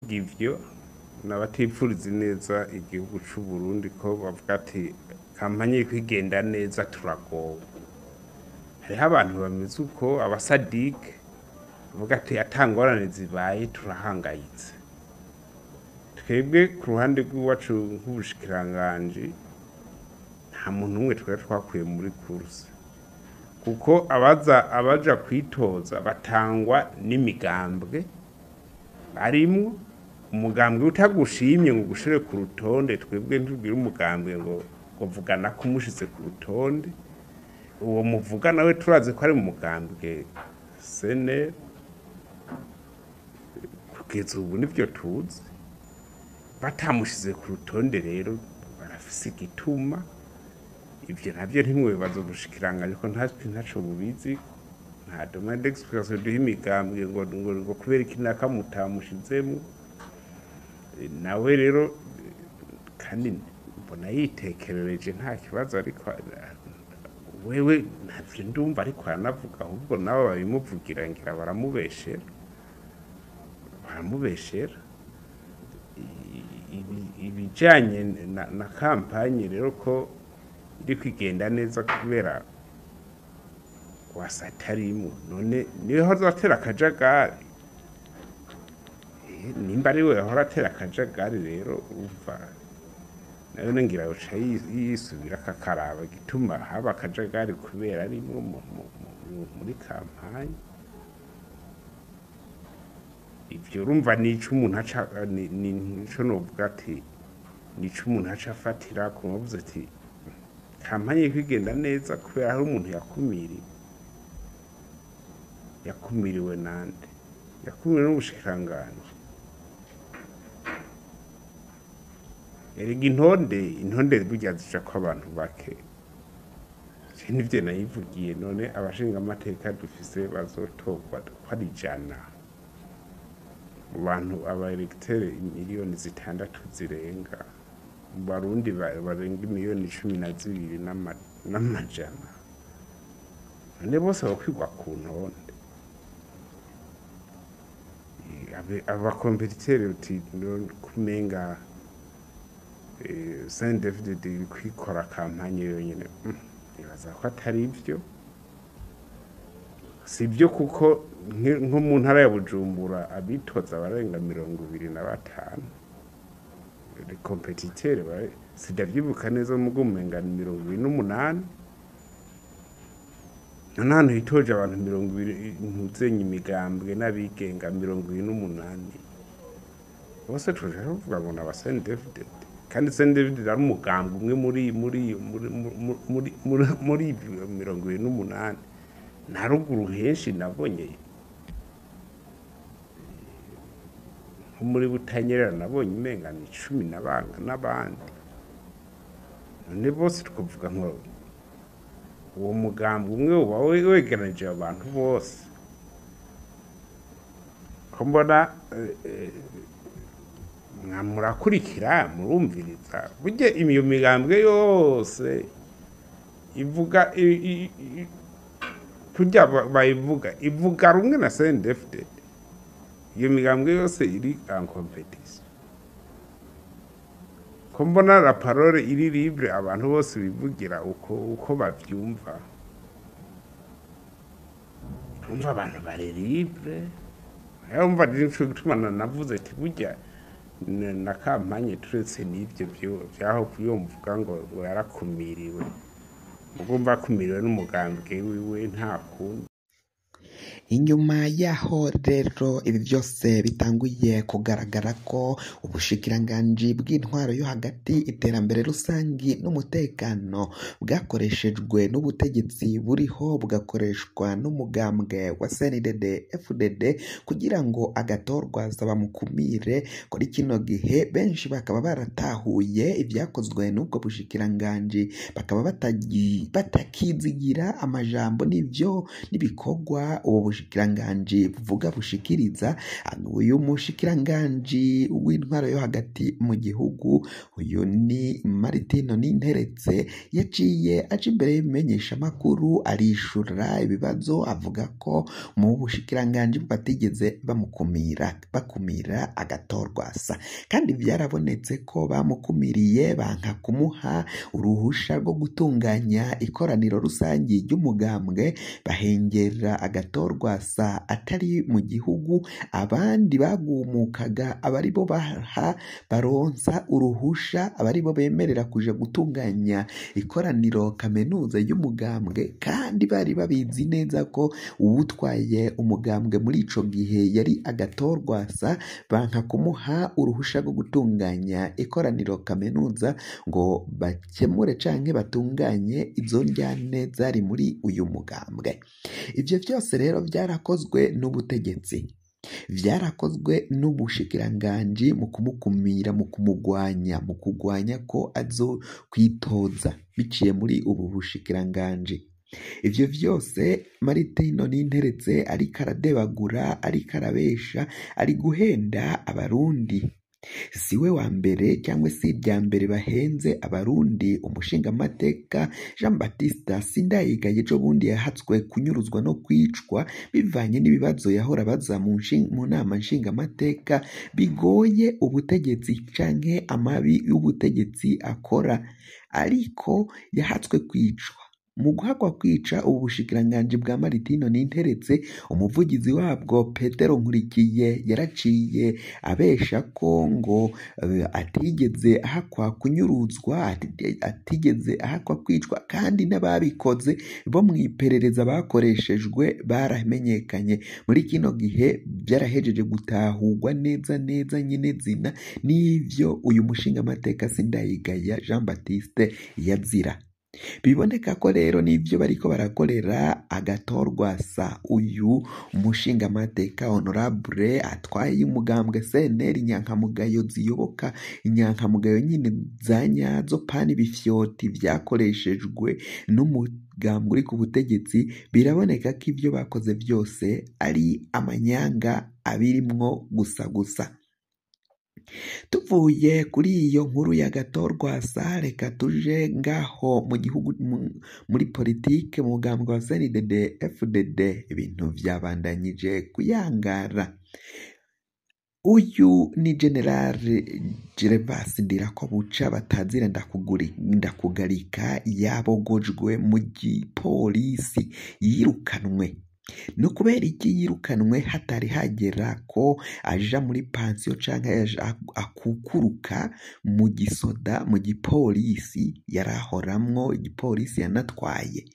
Ivyo n'abatipfuriza neza igihugu c'u Burundi, ko bavuga ati kampanye iriko igenda neza turagowe. Hariho abantu bameze uko, abasadike bavuga ati ata ngorane zibaye turahangayitse. Twebwe ku ruhande rw'iwacu nk'ubushikiranganji nta muntu umwe twari twakuye muri course, kuko abaza abaja kwitoza batangwa n'imigambwe barimwo. Umugambwe utagushimye ngo ugushire ku rutonde, twebwe ntibwire umugambwe ngo vugana ko umushize ku rutonde. Uwo muvuga nawe turazi ko ari mu mugambwe CNL, kugeza ubu nivyo tuzi. Batamushize ku rutonde rero barafise igituma. Ivyo navyo ntimwibaza ubushikiranganji ko ntaco bubiziko. Nta demande d'explication duha imigambwe ngo kubera iki naka mutamushizemwo. Nawe rero kandi mbona yitekerereje nta kibazo, ariko wewe ntavyo ndumva ariko aranavuga, ahubwo nabo babimuvugira ngira baramubeshera, baramubeshera. Ibijanye na kampanye rero ko iri kwigenda neza kubera wasatarimwo, none niwe azatera akajagari? Nimba ari we yahora atera akajagari rero, urumva nayo ngira yoca yisubira akakaraba igituma haba akajagari kubera arimwo muri kampanye. Ivyo urumva nico umuntu aca nico novuga ati nico umuntu aca afatira ku bavuze ati kampanye iriko igenda neza kubera hari umuntu yakumiriwe. Yakumiriwe nande? Yakumiriwe n'ubushikiranganji. Erega intonde burya zijako abantu bake. Je nivyo nayivugiye, none abashingamateka dufise bazotorwa ko ari 100 mu bantu aba electeurs 6 miliyoni zirenga, mu Barundi barenga 12 miliyoni n'amajana, none bose bokwirwa ku ntonde? Aba compétiteurs uti kumenga CNDD-FDD iri kwikora kampanye yonyene. Nibaza ko atari ivyo, si byo, kuko nko mu ntara ya Bujumbura abitoza barenga 25 les compétiteurs, sindavyibuka neza, mugo umenga ni 28. None ahantu hitoje abantu 20 ntuzenye imigambwe n'abigenga 28 bose, tuje tuvuga ngo ni aba CNDD-FDD, kandi CNDD-FDD ari umugambwe umwe muri 28. Na ruguru henshi nabonye, nko muri Butanyerera nabonye umenga ni 10 n'abandi. None bose twavuga ngo uwo mugambi umwe uba wegeranije abantu bose? Ko mbona murakurikira murumviriza, burya iyo migambwe yose ivuga kurya bayivuga, ivuga rumwe na CNDD-FDD. Iyo migambwe yose iri en compétition, ko mbona la parole iri libre, abantu bose bivugira uko bavyumva, urumva abantu bari libre. Urumva nico gituma navuze ati burya na kampanye, turetse n'ivyo vyaho mvuga ngo yarakumiriwe, mugomba akumiriwe n'umugambwe wiwe, nta kundi. Inyuma yaho rero ibi byose bitanguye kugaragara ko ubushikiranganji bw'intwaro yo hagati, iterambere rusangi n'umutekano bwakoreshejwe n'ubutegetsi buriho, bugakoreshwa n'umugambwe wa CNDD FDD kugira ngo agatorwa bamukumire, kuri kino gihe benshi bakaba baratahuye ibyakozwe n'ubwo bushikiranganji, bakaba batakizigira amajambo n'ibyo n'ibikorwa ubu. bushikiranganji buvuga bushikiriza. Uyu mushikiranganji w'intwaro yo hagati mu gihugu, uyu ni Martino Ninteretse, yaciye aja imbere y'ibimenyeshamakuru arishura ibibazo, avuga ko mu bushikiranganji batigeze bamukumira, bakumira agatorwasa, kandi vyarabonetse ko bamukumiriye banka kumuha uruhusha rwo gutunganya ikoraniro rusangi ry'umugambwe, bahengera agatorwasa atari mu gihugu. Abandi bagumukaga abaribo baha baronsa uruhusha, abaribo bemerera kuja gutunganya ikoraniro kaminuza y'umugambwe, kandi bari babizi neza ko uwutwaye umugambwe muri ico gihe yari agatorwasa, banka kumuha uruhusha rwo gutunganya ikoraniro kaminuza ngo bakemure canke batunganye izo njyane zari muri uyu mugambwe. Ivyo vyose rero vyarakozwe n'ubutegetsi, vyarakozwe n'ubushikiranganji mu kumukumira, mu kumugwanya, mu kugwanya ko azokwitoza biciye muri ubu bushikiranganji. Ivyo vyose Martino Ninteretse ariko aradebagura, ariko arabesha, ari guhenda abarundi. Siwe wa mbere cyangwa se irya mbere bahenze abarundi. Umushingamateka Jean Baptiste Sindayigaya ejo bundi yahatswe kunyuruzwa no kwicwa bivanye n'ibibazo yahora abaza mu nama nshingamateka bigoye ubutegetsi canke amabi y'ubutegetsi akora, ariko yahatswe kwicwa. Mu guhakwa kwica ubu bushikiranganji bwa Martino Ninteretse, umuvugizi wabwo Petero Nkurikiye yaraciye abesha ko ngo atigeze ahakwa kunyuruzwa, atigeze ahakwa kwicwa, kandi n'ababikoze bo mw'iperereza bakoreshejwe baramenyekanye. Muri kino gihe vyarahejeje gutahurwa neza neza nyine zina n'ivyo uyu mushingamateka Sindayigaya Jean Baptiste yazira. Biboneka ko rero n'ivyo bariko barakorera agatorwasa uyu mushingamateka honorable atwaye umugambwe CNL, inyankamugayo ziyoboka inyankamugayo nyine za nyazo, pani bifyoti vyakoreshejwe n'umugambwe uri ku butegetsi. Biraboneka ko ivyo bakoze vyose ari amanyanga abirimwo gusa gusa. Tuvuye kuri iyo nkuru ya Gatorwasa, reka tuje ngaho mu gihugu muri politike mu mugambwe wa CNDD FDD ibintu vyabandanyije kuyangara. Uyu ni General Gervas Ndirakobuca batazira ndakugarika, yabogojwe mu gipolisi, yirukanwe. No kubera iki yirukanwe hatari hagera ko aja muri pansiyo canke akukuruka mu gisoda, mu gipolisi yarahoramwo, igipolisi yanatwaye.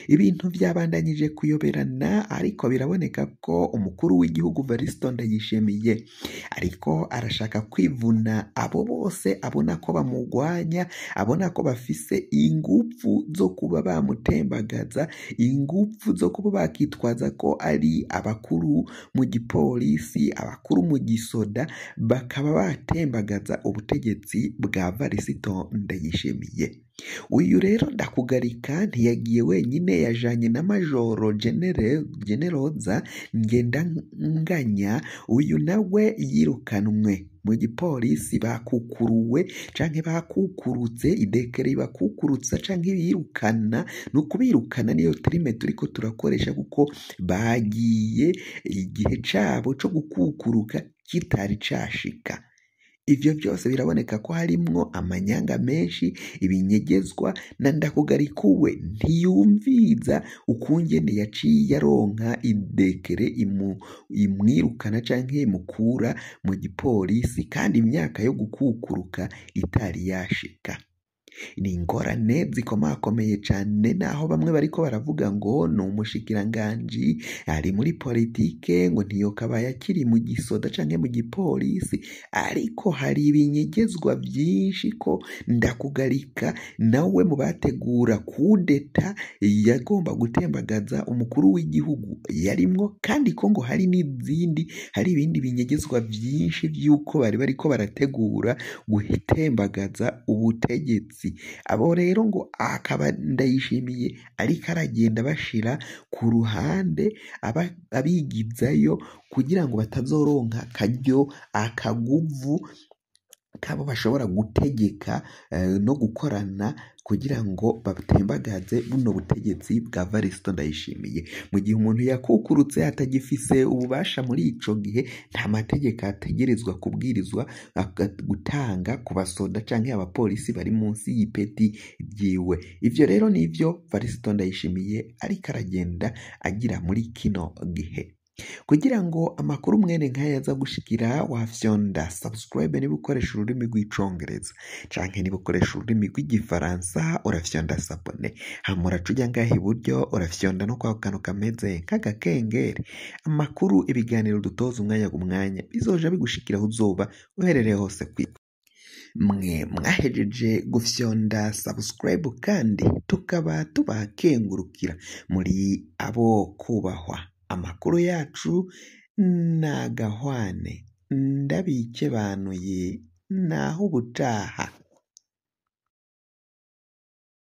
Ibintu vyabandanyije kuyoberana, ariko biraboneka ko umukuru w'igihugu Variston Ndayishimiye ariko arashaka kwivuna abo bose abona ko bamugwanya, abona ko bafise inguvu zo kuba bamutembagaza, inguvu zo kuba bakitwaza ko ari abakuru mu gipolisi, abakuru mu gisoda, bakaba batembagaza ubutegetsi bwa Variston Ndayishimiye. Uyu rero Ndakugarika ntiyagiye wenyine, yajanye na Majoro Generoza Ngendanganya, uyu nawe yirukanwe mu gipolisi, bakukuruwe canke bakukurutse, idekere bakukurutsa canke birukana, ni ukubirukana niyo terime turiko turakoresha, kuko bagiye igihe cabo co gukukuruka kitari cashika. Ivyo vyose biraboneka ko harimwo amanyanga menshi, ibinyegezwa, na Ndakugarikuwe ntiyumviza ukungene yaciye aronka idekere imwirukana canke imukura mu gipolisi, kandi imyaka yo gukukuruka itari yashika. Ni ingorane zikomakomeye cane, naho bamwe bariko baravuga ngo ni umushikiranganji ari muri politike, ngo ntiyokabaye akiri mu gisoda canke mu gipolisi, ariko hari ibinyegezwa vyinshi ko Ndakugarika nawe mu bategura kudeta yagomba gutembagaza umukuru w'igihugu yarimwo, kandi ko ngo hari n'izindi, hari ibindi binyegezwa vyinshi vy'uko bari bariko barategura gutembagaza ubutegetsi butegetsi. Abo rero ngo akaba Ndayishimiye ariko aragenda bashira ku ruhande, abigizayo kugira ngo batazoronka akaryo akaguvu kabo bashobora gutegeka no gukorana kugira ngo batembagaze buno butegetsi bwa Varisito Ndayishimiye. Mu gihe umuntu yakukurutse atagifise ububasha muri ico gihe, nta mategeko ategerezwa kubwirizwa gutanga ku basoda canke abapolisi bari munsi y'ipeti ryiwe. Ivyo rero nivyo Varisito Ndayishimiye ariko aragenda agira muri kino gihe. Kugira ngo amakuru mwene nk'aya aza gushikira, wafyonda subscribe niba ukoresha ururimi rw'icongereza, canke niba ukoresha ururimi rw'igifaransa urafyonda s'abonner, hama uraca uja ngaha iburyo urafyonda no kwako kantu kameze nk'agakengeri. Amakuru, ibiganiro dutoza umwanya ku mwanya bizoja bigushikira aho uzoba uherereye hose kw'isi. Mwe mwahejeje gufyonda subscribe kandi tukaba tubakengurukira, muri abo kubahwa. Amakuru yacu nagahwane, ndabikebanuye, naho ubutaha.